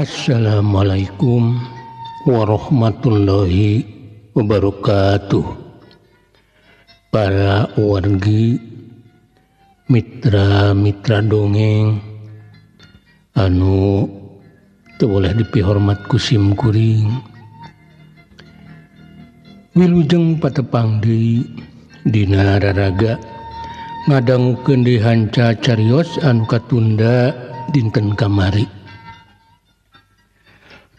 Assalamualaikum warahmatullahi wabarakatuh. Para wargi, mitra-mitra dongeng anu teu boleh dipihormat ku sim kuring. Wilujeng patepang deui dina raraga ngadangukeun deui hanca carios anu katunda dinten kamari.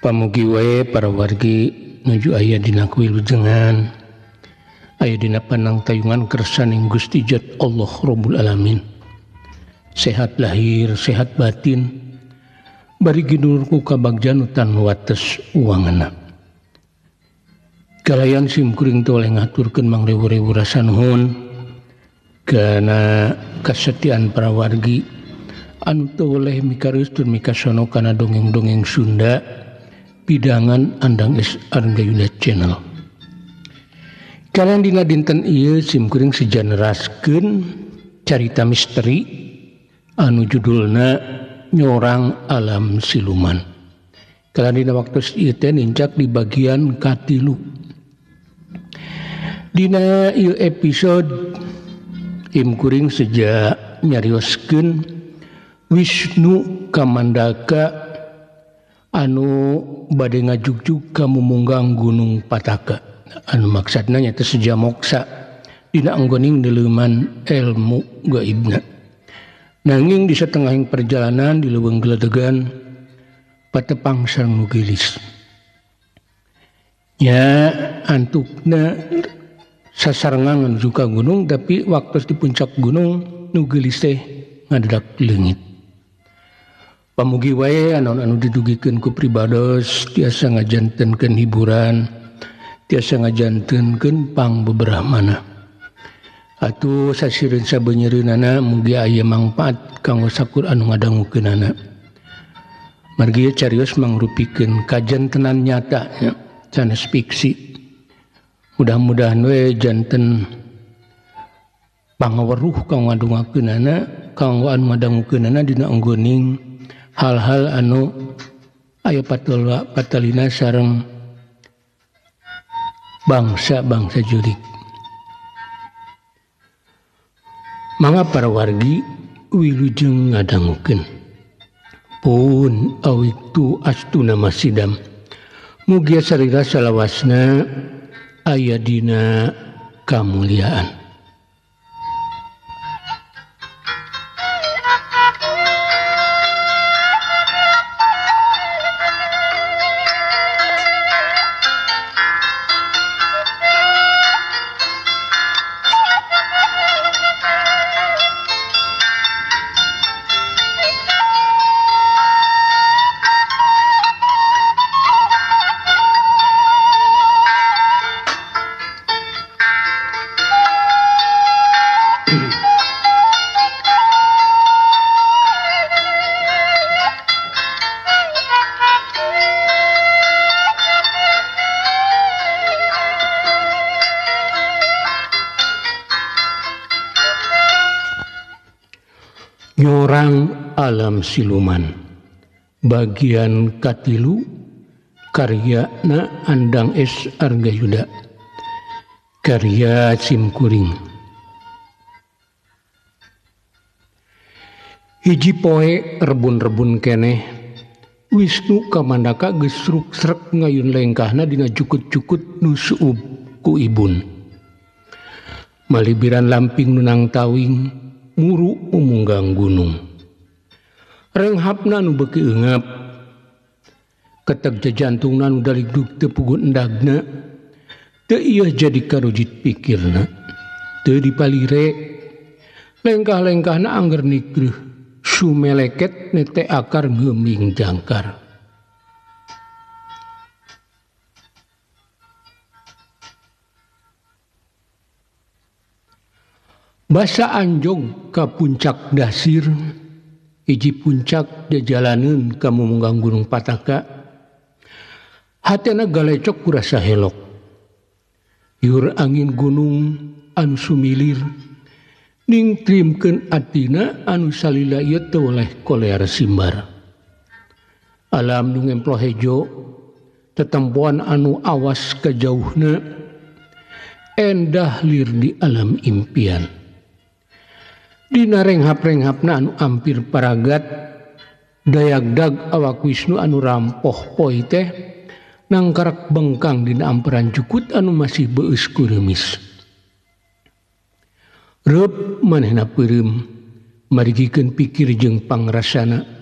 Pamugi wae para wargi nuju aya dina kawilujengan, aya dina panangtayungan kersaning Gusti Jat Allah Rabbul Alamin. Sehat lahir, sehat batin, bari gidur ku kabagjan tan wates uangana. Kalayan sim kuring teu oleh ngaturkeun mangrewu-rewu rasa nuhun kana kasetiaan para wargi anu teu oleh mikareus tur mikasono kana dongeng-dongeng Sunda pidangan Andang S Argayuda Channel. Kalian dina dinten ieu sim kuring sejaneraskeun carita misteri anu judulna Nyorang Alam Siluman. Kalian dina waktu ieu teh nincak di bagian katilu. Dina ieu episode im kuring seja nyarioskeun Wisnu Kamandaka anu bade ngajugjug ka mumunggang Gunung Pataka anu maksudna nyaeta seja moksa dina anggoning deleuman ilmu gaibna. Nanging di satengahing perjalanan di leuweung geledegan patepang sareng nu geulis. Nya antukna sasarengan menuju ka gunung, tapi waktu di puncak gunung nu geulis teh ngadedak leungit. Pamugi wae anu didugikeun ku pribados tiasa ngajantenkeun hiburan, tiasa ngajantenkeun pangbeberahmana. Atuh sasireun sabeunyereunana mugi aya mangpaat kanggo sakur anu ngadangukeunana. Margi ieu carios mangrupikeun kajantenan nyata nya, sanes fiksi. Mudah-mudahan we janten pangaweruh kanggo ngadungakeunana, kanggo anu ngadangukeunana dina anggoning hal-hal anu aya patalina sareng bangsa-bangsa jurik. Mangga para wargi wilujeng ngadangukeun. Pun awiktu astuna masidam. Mugia sarira salawasna aya dina kamuliaan. Nyorang Alam Siluman bagian katilu karyana Andang S Argayuda, karya simkuring. Hiji poe rebun-rebun keneh Wisnu Kamandaka geus sruk-srek ngayun lengkahna dina jukut-jukut nu suub ku ibun. Malibiran lamping nunang tawing muru umunggang gunung. Renghapna nu beuki eungap, keteg jajantungna nu daligdug teu puguh endagna, teu ieu jadi karujit pikirna, teu dipalire. Lengkah-lengkahna angger nigreuh, sumeleket nete akar ngeuming jangkar. Basa anjog ka puncak dasir, hiji puncak jajalaneun ka mumunggang Gunung Pataka. Hatena galecok ku rasa helok. Yur angin gunung anu sumilir ningtrimkeun atina anu salila ieu teu weleh kolear simbar. Alam nu ngemplo hejo, tetempoan anu awas kajauhna, endah lir di alam impian. Dina renghap-renghapna anu ampir paragat, dayagdag awak Wisnu anu rampoh poi teh, nangkarak bengkang dina amperan jukut anu masih beueus kuremis. Reup manehna peureum, marigikeun pikir jeung pangrasana.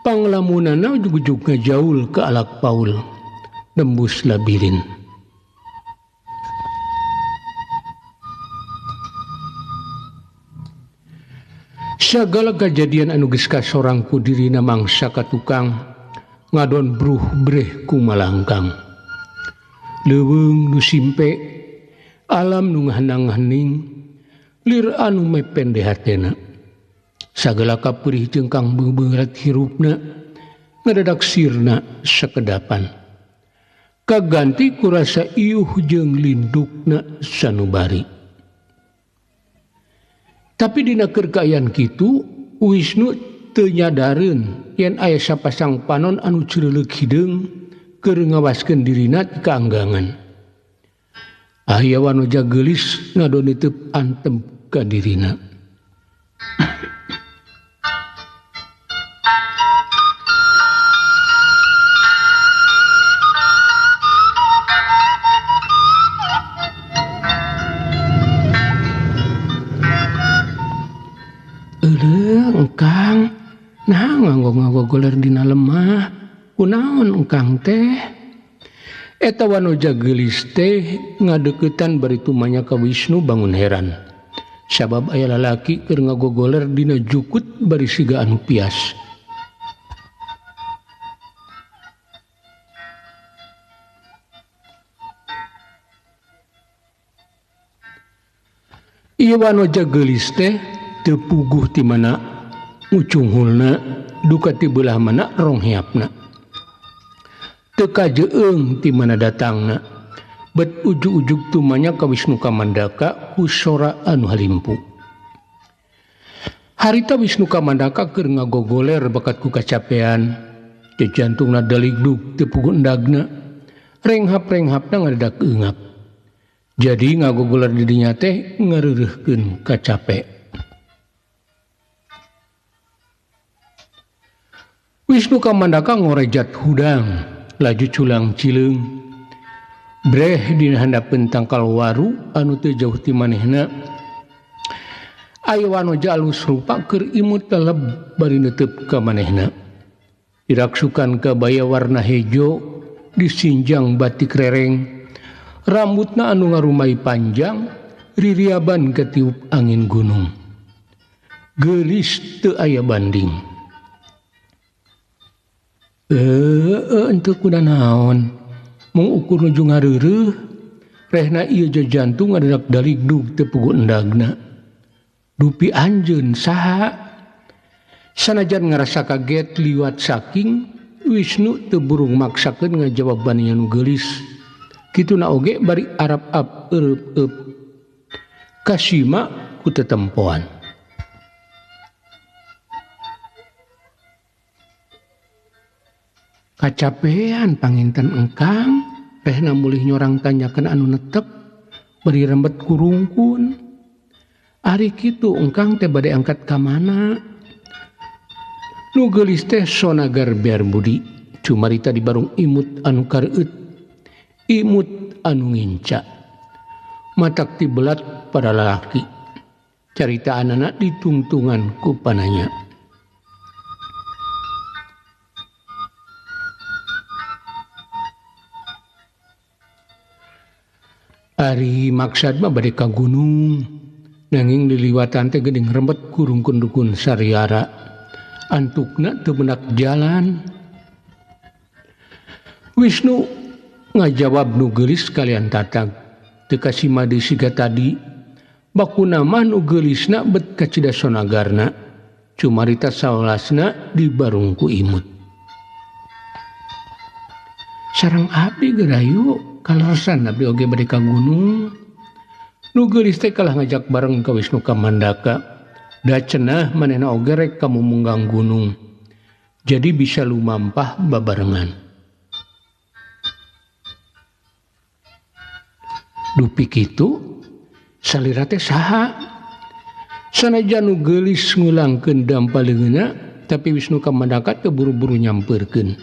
Panglamunana ujug-ujug ngajaul ke alak paul, nembus labirin. Sagala kajadian anu geus kasorang ku dirina mangsa ka tukang, ngadon bruh breh ku malangkang. Leuweung nu simpe, alam nu ngahanang-haning, lir anu mepende hatena. Sagala kapurih jeung kang beungbeungrat hirupna, ngadadak sirna sakedapan. Kaganti ku rasa iuh jeung lindukna sanubari. Tapi dina keur kaayaan kitu, Wisnu teu nyadareun yen aya sapasang panon anu creuleuk hideung keur ngawaskeun dirina ti kaanggangan. Aya wanoja geulis ngadon niteup antem ka dirina. Engkang, nah nganggo-nganggo goler dina lemah, kunaon engkang teh? Eta wanoja geulis teh ngadeuketan bari tumanya ka Wisnu bangun heran. Sabab aya lalaki keur ngagogoler dina jukut bari siga anu pias. Ieu wanoja geulis teh teu puguh ti mana ucunghulna duka ti beulah mana rongheapna. Teu kajeung ti mana datangna. Bet ujug-ujug tumanya ka Wisnu Kamandaka ku sora anu halimpu. Harita Wisnu Kamandaka keur ngagogoler bakat ku kacapean. Teu jantungna daligdug teu puguh endagna. Renghap-renghapna ngadadak eungap. Jadi ngagogoler di dinya teh ngareureuhkeun kacape. Wisnu Kamandaka ngorejat hudang, laju culang cileung. Breh dina handapeun tangkal waru anu teu jauh ti manehna. Aya wanoja alus rupa keur imut teleb bari neuteup ka manehna. Diraksukan kabaya warna hejo, disinjang batik rereng. Rambutna anu ngarumai panjang, ririaban katiup angin gunung. Geulis teu aya banding. Ente kuda naon mung ukur nuju ngareureuh rehna ieu jantung ngadadak daligdug teu puguh endagna. Dupi anjeun saha? Sanajan ngarasa kaget liwat saking Wisnu teu burung maksakeun ngajawaban nu geulis. Kituna oge bari arap-ap eueup-eup kasima ku tetempoan. Kacapean panginten engkang, rehna mulih nyorang tanyakeun anu netep, bari rembet kurungkun. Ari kitu engkang teh bade angkat ka mana? Nu geulis teh sonagar biar budi, cumarita di barung imut anu kareueut, imut anu nginca. Matak tibelat pada lalaki, caritaanana ditungtungan ku pananya. Ari maksad mah bade ka gunung, nanging liliwatan teh geuning rembet kurungkun dukun sariara. Antukna teu menak jalan. Wisnu ngajawab nu geulis kalian tatag. Teu kasima deui siga tadi. Bakuna mah nu geulisna bet kacida sonagarna. Cumarita saolasna di barung ku imut. Sareng abdi gerayu kaleresan abdi oge bade ka gunung. Nu geulis teh kalah ngajak bareng ka Wisnu Kamandaka. Da cenah manehna oge rek ka mumunggang gunung. Jadi bisa lumampah babarengan. Dupi kitu salira teh saha? Sanajan nu geulis ngulangkeun dampa leungeunna, tapi Wisnu Kamandaka teu buru-buru nyampeurkeun.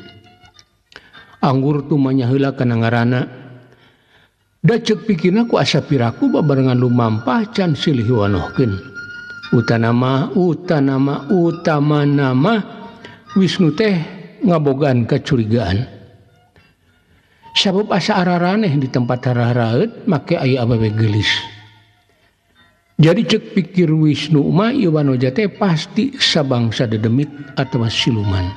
Anggur tumanya heula kana ngaranna. Da ceuk pikirna ku asa piraku babarengan lumampah can silih wanohkeun. Utanama utanama utamana Wisnu teh ngabogaan kacurigaan. Sabab asa araraneh di tempat hararaeut make aya awewe geulis. Jadi cek pikir Wisnu mah ieu wanoja teh pasti sabangsa dedemit atawa siluman.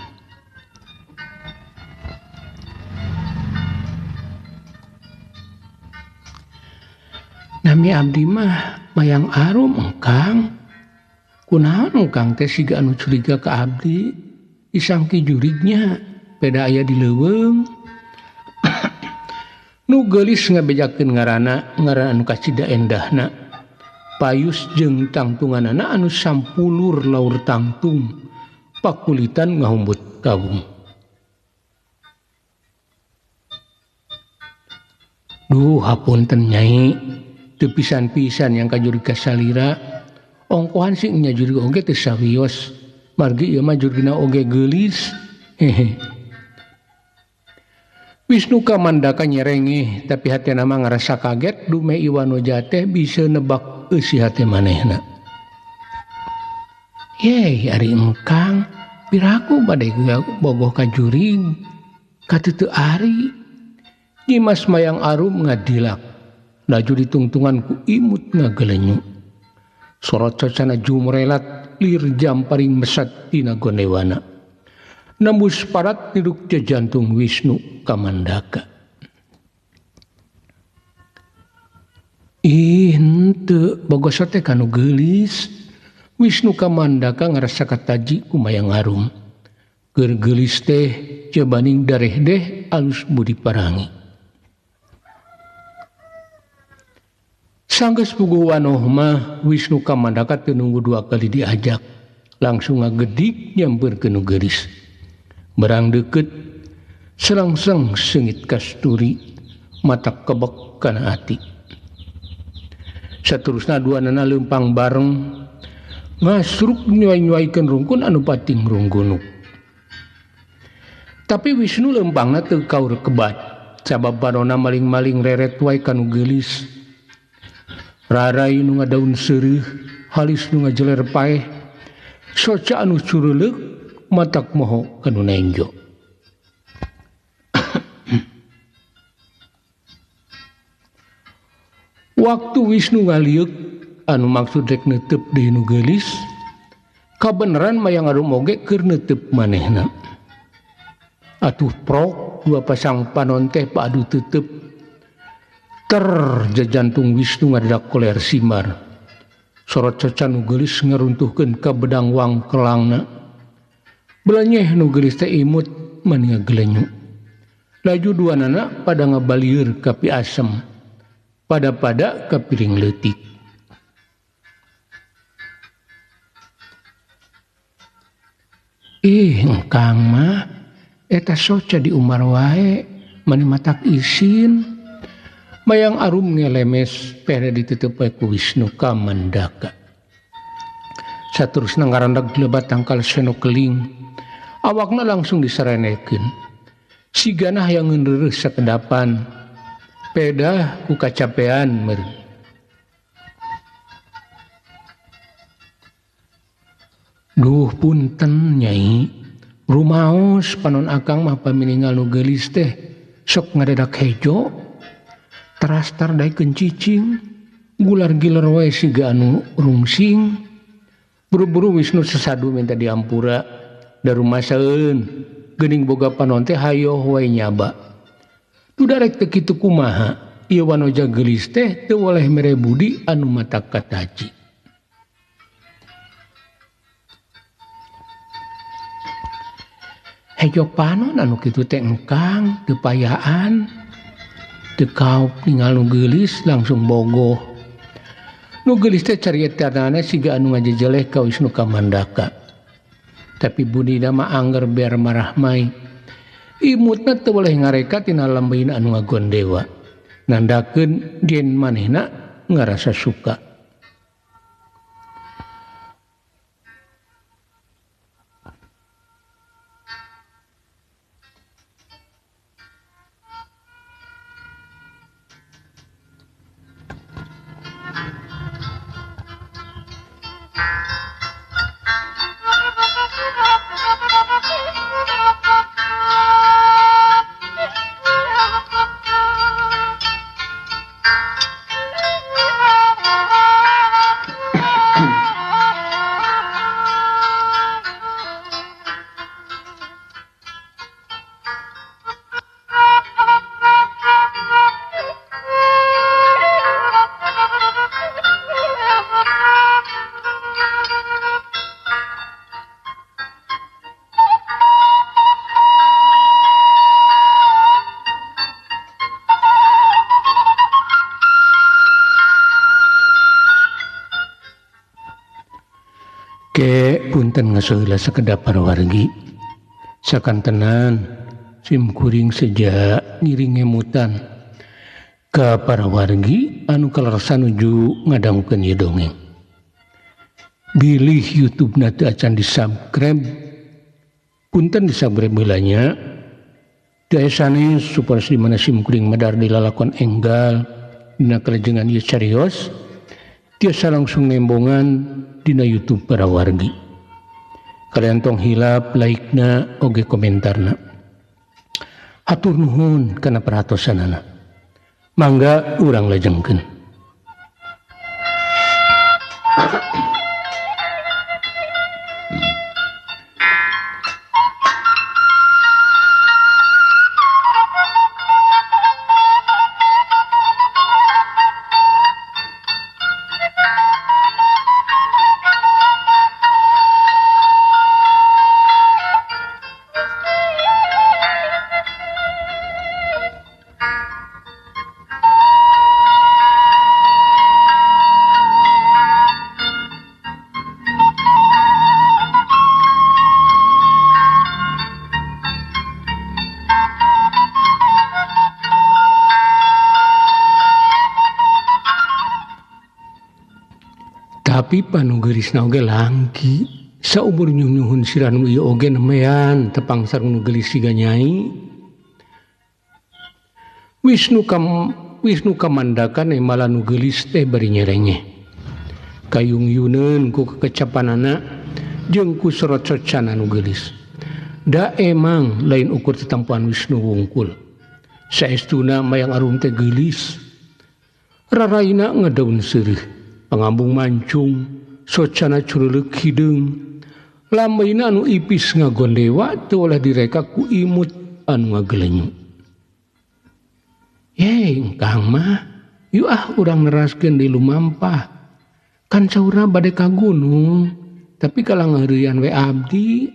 Nami abdi mah Mayang Arum engkang. Kunaon engkang teh siga anu curiga ka abdi? Isangki jurignya peda aya di leuweung. Nu geulis ngabejakeun ngaranna, ngaran anu kacida endahna. Payus jeung tangtunganana anu sampulur laur tangtung, pakulitan ngahumbut kawung. Duh hapunten nyai, teu pisan-pisan yang kajurig ka salira, ongkohan sing nya jurig oge teu sawios. Margi ieu mah jurigna oge geulis. Hehe. Wisnu Kamandaka nyerengeh, tapi hatena mah ngarasa kaget dume Iwanoja teh bisa nebak eusi hate manehna. Yeh, ari engkang piraku bade bogoh ka jurig katuteu ari. Nyimas Mayang Arum ngadilak, laju ditungtungan ku imut ngagelenyu. Sorot cocana jumrelat lir jamparing mesat tina gondewana. Nembus parat niduk jantung Wisnu Kamandaka. Ih, henteu bogoso teh kanu geulis. Wisnu Kamandaka ngarasa kataji ku Mayang Arum. Keur geulis teh cebaning dareh deh alus budi parangi. Sanggeus puguh wanoh mah Wisnu Kamandaka teu nunggu dua kali diajak, langsung ngagedik nyampeurkeun nu geulis. Barang deukeut selangseng seungit kasturi, mata kebek kana ati. Saterusna duanana leumpang bareng ngasruk nyuai-nyuaikeun rungkun anu pating runggunuk. Tapi Wisnu leumpangna teu kaur kebat, sabab barona maling-maling reret wae kanu geulis. Rarai nu ngadaun seureuh, halis nu ngajeler paeh, soca anu cureuleuk matak moho kanu nenjo. Waktu Wisnu ngalieuk anu maksud rek neuteup deui nu geulis, kabeneran Mayang Arum oge keur neuteup manehna. Atuh prok dua pasang panon teh padu teuteub. Ter jajantung Wisnu ngadadak koler simar. Sorot coca nu geulis ngaruntuhkeun ka bedang wangkelangna. Belenyeh nu geulis teh imut mani ngagelenyu. Laju duanana pada ngabalieur ka piasem, pada-pada ka piring leutik. Ih, engkang mah eta soca di umar wae mani matak isin. Mayang Arum ngelemes pere ditutup wae ku Wisnu Kamandaka. Saterusna ngarandag lebat tangkal senok keling. Awakna langsung disarenekeun. Sigana hayang ngeunreureuh sakedapan. Pedah ku kacapean meureun. Duh punten nyai, rumaos panon akang mah paminingal nu geulis teh sok ngadadak hejo. Terastar daekeun cicing, gular-giler wae siga anu rungsing. Buru-buru Wisnu sesadu minta diampura, darumasaeun geuning boga panon teh hayoh wae nyaba. Tudarek teu kitu kumaha, ieu wanoja geulis teh teu woleh mere budi anu matak kataji. Hejo panon anu kitu teh engkang teu payaan. Teu kaop ningal nu geulis langsung bogoh. Nu geulis teh carietanana siga anu ngajejeleh ka Wisnu Kamandaka. Tapi budina mah angger biar marah mai. Imutna teu boleh ngareka tina lambeina anu ngagondewa. Nandakeun yen manehna ngarasa suka. Ke punten ngasoheula sakedap parawargi. Sakantenan sim kuring seja ngiring ngemutan ka parawargi anu kalersan nuju ngadangukeun ieu dongeng. Bilih YouTube-na teu acan di-subscribe, punten di-subscribe heula nya. Teu aya sanes supados di mana sim kuring medar di lalakon enggal dina kalajengan ieu carios tiasa langsung nembongan dina YouTube para wargi. Kalian tong hilap like-na oge komentarna. Hatur nuhun kana perhatosanana. Mangga urang lajengkeun. Tapi panugerisna oge langki saumur nyuhun sirah nu ieu oge nemean tepang sareng nu geulis siga nyai. Wisnu kamandakan malah nu geulis teh bari nyerenyeh. Kayung-yuneun ku kekecapanana jeung ku sorot-socana nu geulis. Da emang lain ukur tetampuan Wisnu wungkul. Saestuna Mayang Arum teh geulis. Raraina ngedaun seureuh. Pangambung mancung, socana cureuleuh hideung. Lambeina anu ipis ngagondewa teu oleh direka ku imut anu ngagelenyu. Ye, engkang mah, yuk ah urang neraskeun di lumampah. Kan saurna bade ka gunung, tapi kalah ngaheureuyan we abdi.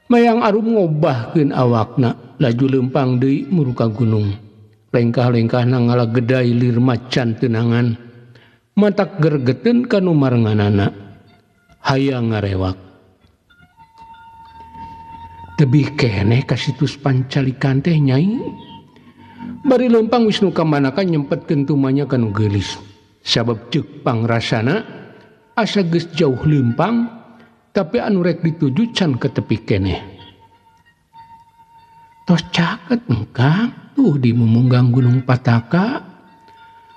Mayang Arum ngobahkeun awakna, laju leumpang deui muru ka gunung. Lengkah-lengkahna ngalagedai lir macan teunangan. Matak gergeten kanu marenganana hayang ngarewak. Tebih keneh ka situs pancalikan teh nyai. Bari leumpang Wisnu Kamandaka nyempetkeun tumanya kanu geulis. Sabab ceuk pangrasana asa geus jauh leumpang tapi anu rek dituju can ketepi keneh. Tos caket engkang tuh di mumunggang Gunung Pataka.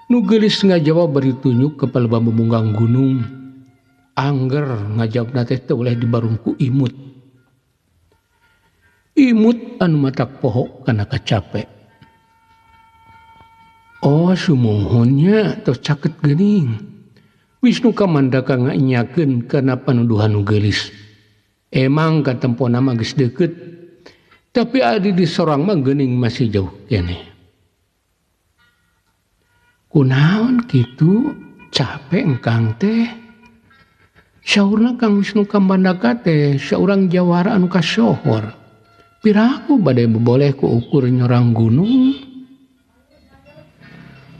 Nu geulis ngajawab bari tunjuk ke palebah mumunggang gunung. Angger ngajawabna teh teu oleh dibarung ku imut. Imut anu matak poho kana kacape. Oh sumuhunnya tos caket geuning. Wisnu Kamandaka ngainyakeun kana panuduhan nu geulis. Emang katempona mah geus deukeut, tapi adi di sorang mah geuning masih jauh keneh. Kunaon kitu capek engkang teh. Saurna Kang Wisnu Kamandaka teh saurang jawara anu kasohor. Piraku bade boleh ku ukur nyorang gunung.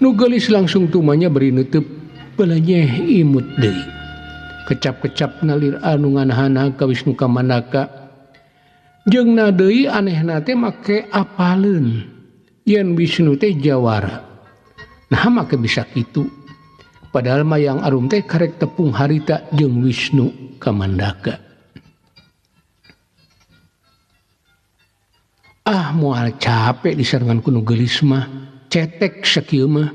Nu geulis langsung tumanya beri nutup belenyeh imut deui. Kecap-kecap nalir anu nganahana ka Wisnu Kamandaka. Jeung na deui anehna teh make apaleun yen Wisnu teh jawara. Nah make bisa kitu. Padahal Mayang Arum teh karek tepung harita jeung Wisnu Kamandaka. Ah moal capek disarengan ku nu geulis mah, cetek sakieu mah.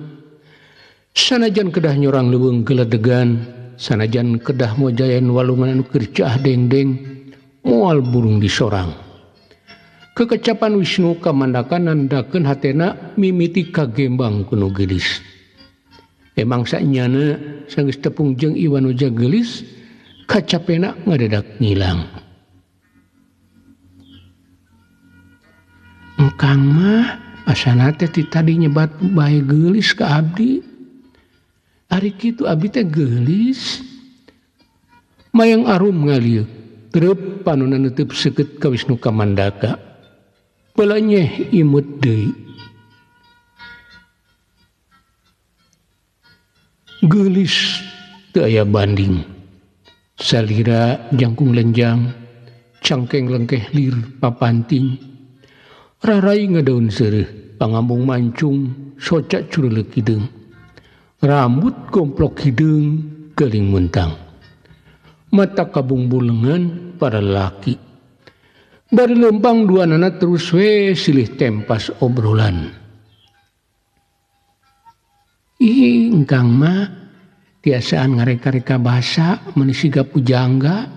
Sanajan kedah nyorang leuweung geledegan, sanajan kedah mojayan walungan anu keur caah dengdeng, moal burung disorang. Kekecapan Wisnu Kamandaka nandakeun hatena mimiti kagembang ku nu geulis. Emang sanyana sanggeus tepung jeung Iwanoja geulis, kacapena ngadedak ngilang. Engkang mah asana teh ti tadi nyebat bae geulis ka abdi. Ari kitu abdi teh geulis. Mayang Arum ngalieuk, terep panonna neuteub seukeut ka Wisnu Kamandaka. Pelenyeh imut deui. Geulis teu aya banding. Salira jangkung lenjang, cangkeng lengkeh lir papanting. Rarai ngadaun seureuh, pangambung mancung, soca curuleuk hideung. Rambut gomplok hideung, geuling muntang. Mata kabungbulengan para lelaki. Bari lempang duanana terus we silih tempas obrolan. Ih, engkang mah tiasaan ngareka-reka bahasa meuni siga pujangga.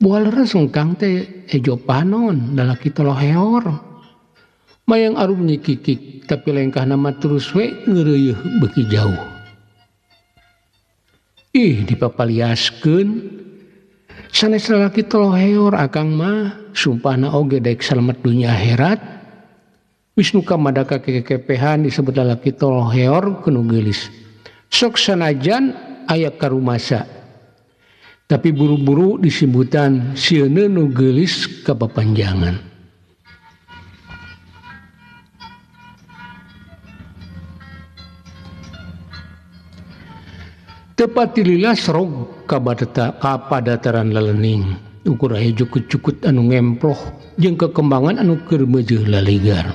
Moal leres engkang teh hejo panon lalaki toloheor. Mayang Arum nyikikik tapi lengkahna mah terus we ngeureuyeuh beuki jauh. Ih, dipapaliaskeun. Sanes lalaki toloheor akang mah, sumpahna oge daek salamet dunya akhirat. Wisnu Kamandaka kekepehan disebut lalaki toloheor ku nu geulis. Sok sanajan aya karumasa. Tapi buru-buru disimbutan sieuna nu geulis kapapanjangan. Tepat lila serog kapadataran lelening. Ukur aya cukut-cukut anu ngemploh jeung kekembangan anu keur meujeuh laligar.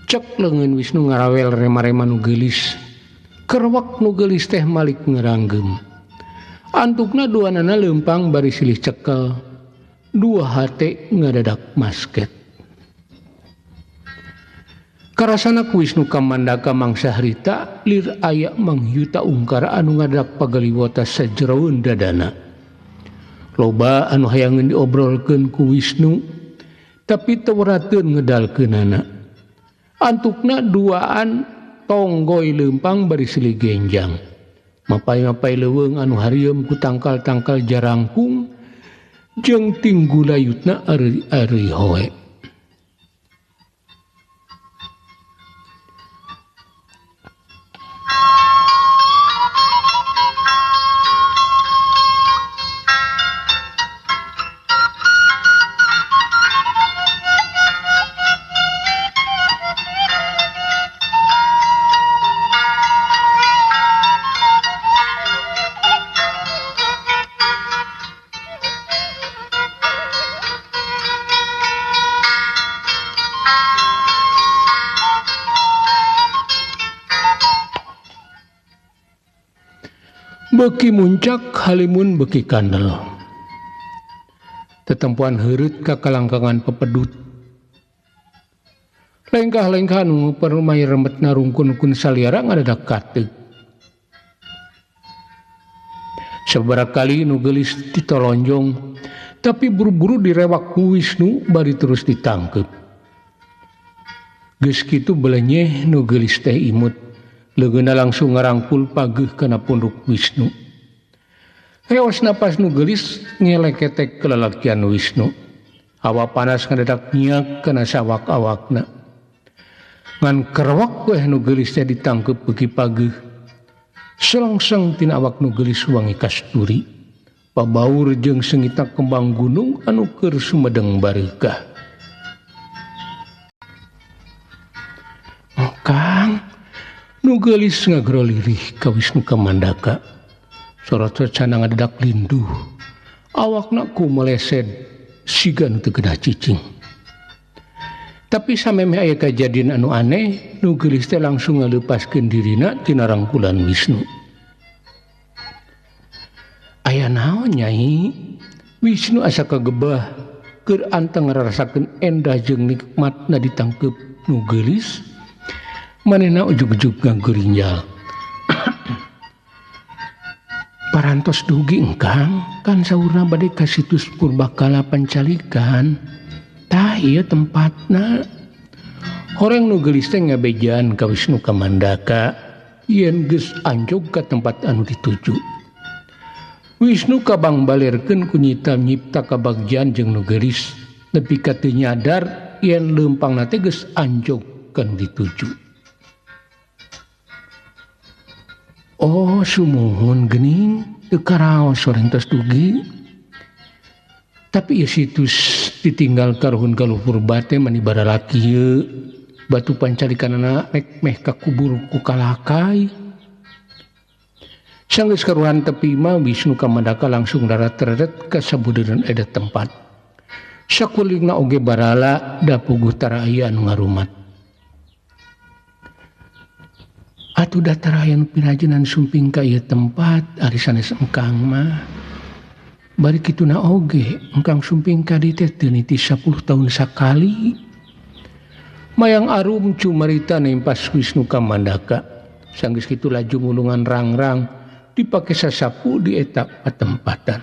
Cek leungeun Wisnu ngarawel rema-rema nu geulis. Kerwak nu geulis teh malik ngeranggem. Antukna duanana leumpang bari silih cekel. Dua hate ngadadak masket. Karasana ku Wisnu Kamandaka mangsa harita lir aya mangyuta ungkara anu ngadak pagaliwota sajeroeun dadana. Loba anu hayangeun diobrolkeun ku Wisnu tapi teu werateun ngedalkeunana. Antukna duaan tonggoy leumpang bari silih genjang. Mapay-mapay leuweung anu harieum ku tangkal-tangkal jarangkung jeung tinggulayutna ari-ari hoe. Beki muncak halimun beki kandel. Tetempuan heureut ka kalangkangan pepedut. Lengkah-lengkah nu perumai remetna rungkun-rungkun saliara ngadadak kateug. Sababaraha kali nu geulis ditolonjong, tapi buru-buru direwak ku Wisnu bari terus ditangkep. Geus kitu belenyeh nu geulis teh imut. Leungeunna langsung ngarangkul pageuh kana punduk Wisnu. Reos napas nu geulis ngeleketek kelelakian Wisnu. Hawa panas ngadadak nyiak kana sawak-awakna. Ngan kerewak weh nu geulis teh ditangkep beuki pageuh. Selengseng tina awak nu geulis wangi kasturi. Pabaur jeung sengita kembang gunung anu keur sumedeng bareukah. Kang nu geulis ngagro lirih ka Wisnu Kamandaka. Sorot cana ngadedak linduh. Awakna ku melesed siga nu teu genah cicing. Tapi samemeh aya kajadian anu aneh, nu geulis teh langsung ngaleupaskeun dirina tina rangkulan Wisnu. Aya naon Nyai? Wisnu asa kagebah keur anteng ngarasakeun endah jeung nikmatna ditangkeup nu geulis. Manehna ujug-ujug ngageurinjal. Parantos dugi engkang kan saurna bade ka situs purbakala Pancalikan. Tah ieu tempatna. Horeng nu geulis teh ngabejaan ka Wisnu Kamandaka yen geus anjog ka tempat anu dituju. Wisnu kabang balerkeun ku nyita nyipta kabagjaan jeung nu geulis nepi ka teu nyadar yen leumpangna teh geus anjog ka nu dituju. Oh sumuhun geuning teu karaos horeng tos dugi. Tapi ieu situs ditinggal karuhun galuh purba teh mani baralaki ieu. Batu pancalikanana rek meh kakubur ku kalakai. Sanggeus karuhan tepi mah Wisnu Kamandaka langsung darat-reret ka sabudeureun eta tempat. Sakulingna oge barala da puguh tara aya anu ngarumat. Atuh datar aya nu pirajenan sumping ka ieu tempat ari sanes engkang mah. Bari kituna oge engkang sumping ka dieu teh teu niti 10 tahun sakali. Mayang Arum cumarita nempas Wisnu Kamandaka. Sanggeus kitu laju ngulungan rang-rang dipake sasapu di eta patempatan.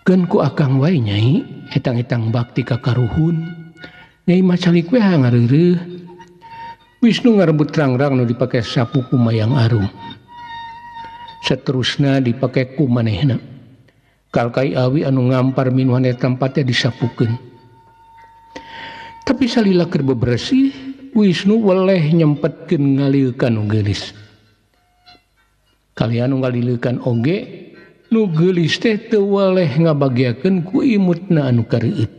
Keun ku akang wae Nyai, etang-etang bakti ka karuhun. Nyai macalik we ngareureuh. Wisnu ngarebut rang-rang nu dipake sapu ku Mayang Arum. Saterusna dipake ku manehna. Kalkai awi anu ngampar minuhan eta tempatnya disapukeun. Tapi salila keur bebersih, Wisnu weleh nyempetkeun ngalileukan nu geulis. Kalian nu ngalileukan oge, nu geulis teh teu weleh ngabagiakeun ku imutna anu kareueut.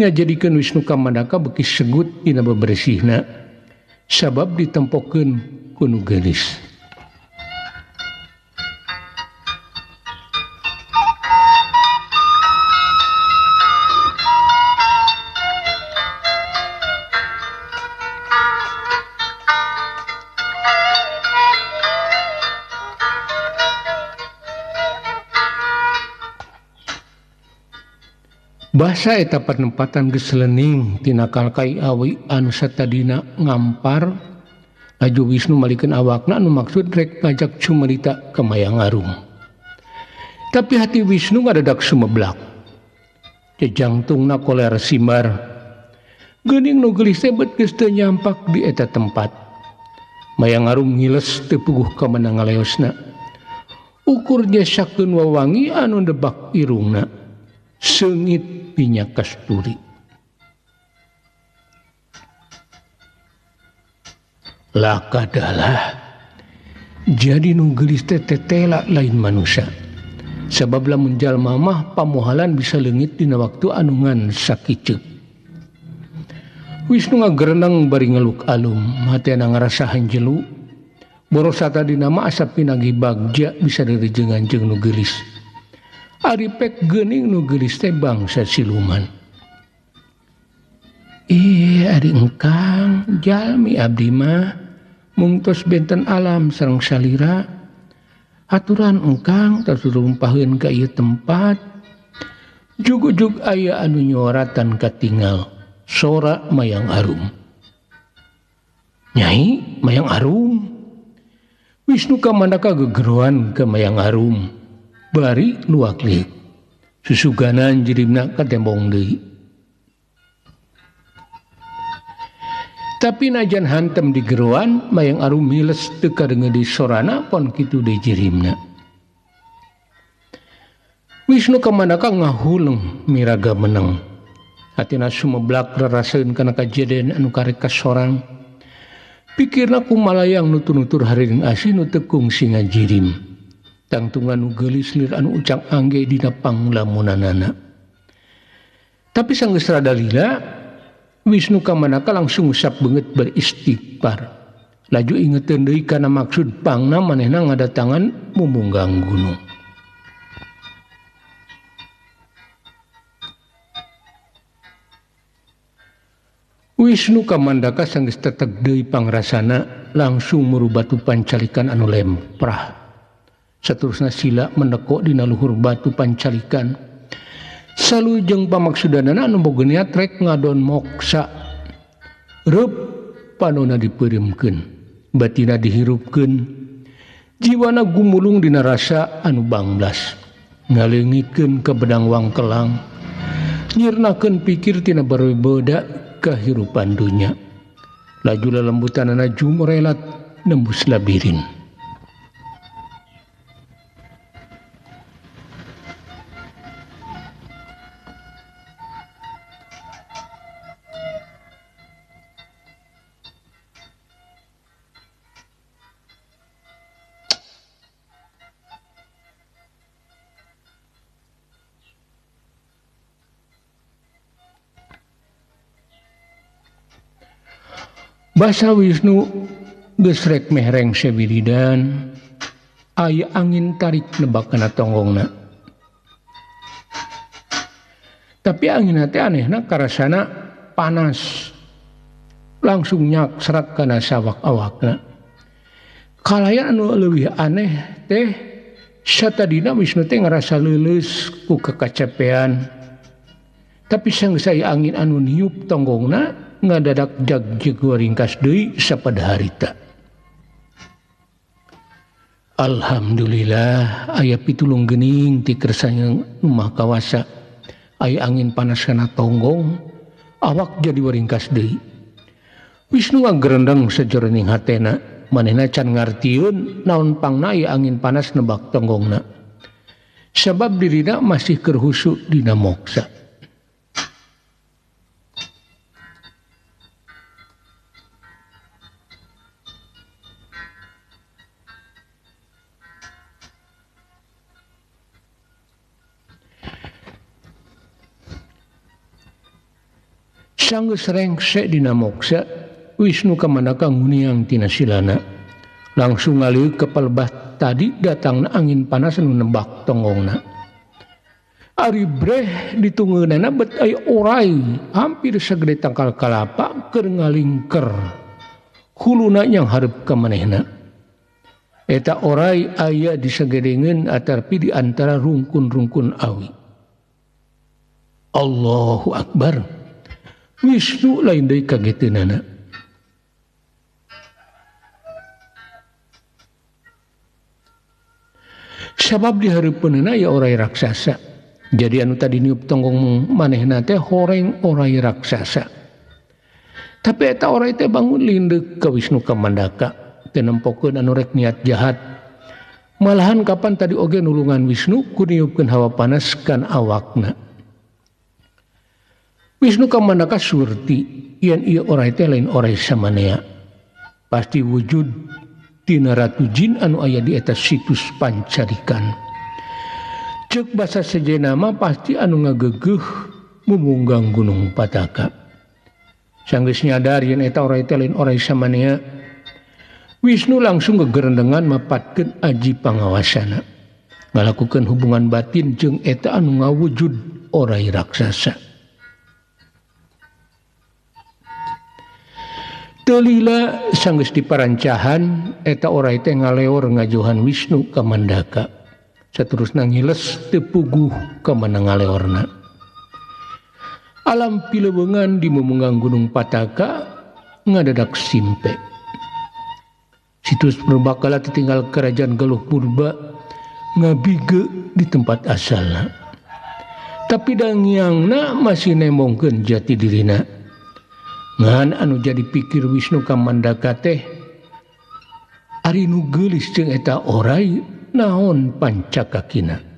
Ngajadikeun Wisnu Kamandaka beuki segut dina bebersihna, sabab ditempokeun ku nu geulis. Basa eta panempatan geus lening tina kalkai awi anu satadina ngampar laju Wisnu malikeun awakna anu maksud rek ngajak cumarita ka Mayang Arum. Tapi hati Wisnu ngadadak sumeblak. Jejangtungna koler simbar. Geuning nu geulis teh bet geus teu nyampak di eta tempat. Mayang Arum ngiles teu puguh ka mana ngaleosna. Ukur nyesakeun wawangi anu nebak irungna. Seungit minyak kasturi. Lakadalah jadi nu geulis teh tetela lain manusia. Sabab lamun jalma mah pamohalan bisa leungit dina waktu anu ngan sakiceuk. Wisnu ngagereneng bari ngeluk alum, hatena ngarasa hanjelu. Borosa tadina mah asa pinagih bagja bisa direjengan jeung nu geulis. Ari pek geuning nu geulis teh bangsa siluman. Ari engkang jalmi abdi mah mung tos benten alam sareng salira. Aturan engkang tos rumpaheun ka ieu tempat. Jug-jug aya anu nyoratan katingal sora Mayang Arum. Nyai Mayang Arum. Wisnu Kamandaka gegeroan ka Mayang Arum. Bari luak liuk. Susuganan jirimna katembong deui. Tapi najan hantem di geroan, Mayang Arum miles teu kadenge di sorana pon kitu deui jirimna. Wisnu Kamandaka ngahuleng miraga meneng. Hatina sumeblak raraseun kana kajadian anu karek kasorang. Pikirna kumalayang nutur-nutur haring asih nu teu kungsi ngajirim. Tangtungan nu geulis lir anu ucang angge dina panglamunanana. Tapi sanggeus rada lila, Wisnu Kamandaka langsung usap beungeut beristighfar. Laju ingeteun deui kana maksud pangna manehna ngadatangan mumunggang gunung. Wisnu Kamandaka sanggeus teteg deui pangrasana langsung muru batu pancalikan anu lemprah. Saterusna sila mendekok dina luhur batu pancalikan. Salujeng pamaksudanana anu boga niat rek ngadon moksa. Reup panona dipeureumkeun, batina dihirupkeun, jiwana gumulung dina rasa anu banglas. Ngaleungitkeun ka bedang wangkelang, nyirnakeun pikir tina barbeda kehirupan dunya. Laju lelembutanana jumrelat nembus labirin. Basa Wisnu geus rek meh rengse wiridan, aya angin tarik nebak kana tonggongna. Tapi angin teh anehna karasana panas. Langsung nyak serak kana sawak awakna. Kalayan anu leuwih aneh teh satadina Wisnu teh ngarasa leuleus ku kekacapean. Tapi sanggeus aya angin anu niup tonggongna ngadadak jag-jeg ringkas deui sapada harita. Alhamdulillah aya pitulung geuning ti kersana Maha Kawasa. Aya angin panas kana tonggong, awak jadi waringkas deui. Wisnu ngagerendeng sajeroning hatena, manehna can ngartieun naon pangna aya angin panas nebak tonggongna. Sabab dirina masih keur husu dina moksa. Sanggeus rengse dina moksa, Wisnu Kamandaka nguniang tina silana. Langsung ngaliuk ke palebah tadi datangna angin panas anu nebak tonggongna. Ari breh ditungeunana bet aya orai hampir sagede tangkal kalapa keur ngalingker. Huluna yang hareup ka manehna. Eta orai aya disagedengeun atarpi di antara rungkun-rungkun awi. Allahu Akbar. Wisnu lain deui kageteunana. Sabab dihareupeunana aya orai raksasa. Jadi anu tadi niup tonggong manehna teh horeng orai raksasa. Tapi eta orai teh bangun lindeuk ka Wisnu Kamandaka, teu nempokeun anu rek niat jahat. Malahan kapan tadi oge nulungan Wisnu ku niupkeun hawa panas kan awakna. Wisnu Kamandaka surti yen ieu orai teh lain orai samanea. Pasti wujud tina ratu jin anu aya di eta situs pancarikan. Ceuk basa sejenna mah pasti anu ngagegeuh mumunggang Gunung Pataka. Sanggeus nyadar yen eta orai teh lain orai samanea, Wisnu langsung gegerendengan mapatkeun aji pangawasana. Ngalakukeun hubungan batin jeung eta anu ngawujud orai raksasa. Telila sanggeus diparancahan eta orai teh ngaleor ngajohan Wisnu Kamandaka. Saterusna ngiles teu puguh ka mana ngaleorna. Alam pilewengan di mumunggang Gunung Pataka ngadadak simpe. Situs purbakala tertinggal kerajaan Galuh Purba ngabige di tempat asalna. Tapi dangiangna masih nembongkeun jati dirina. Ngan anu jadi pikir Wisnu Kamandaka teh ari nu geulis jeung eta orai naon pancakakina.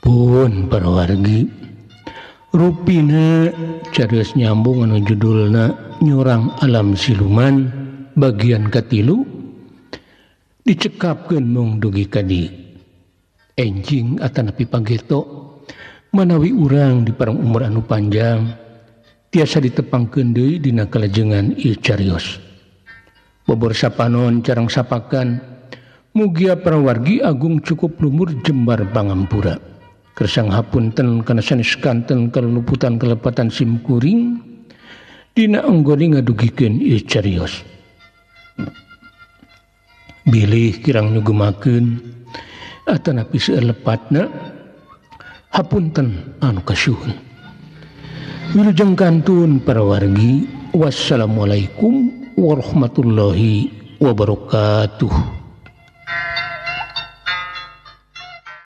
Pun para wargi rupina carios nyambung anu judulna Nyorang Alam Siluman bagian katilu dicekapkeun mung dugi ka dieu. Enjing atanapi pageto manawi urang di parang umur anu panjang tiasa ditepangkeun deui dina kalajengan ieu carios. Bobor sapanon carang sapakan mugia para wargi agung cukup lumur jembar pangampura. Kersang hapunten kana sanes kanten kaluputan kelepatan simkuring dina anggone ngadugikeun ieu carios. Bilih kirang nyugemakeun atanapi seueur lepatna hapunten anu kasuhun. Wilujeng kantun para wargi, wassalamualaikum warahmatullahi wabarakatuh.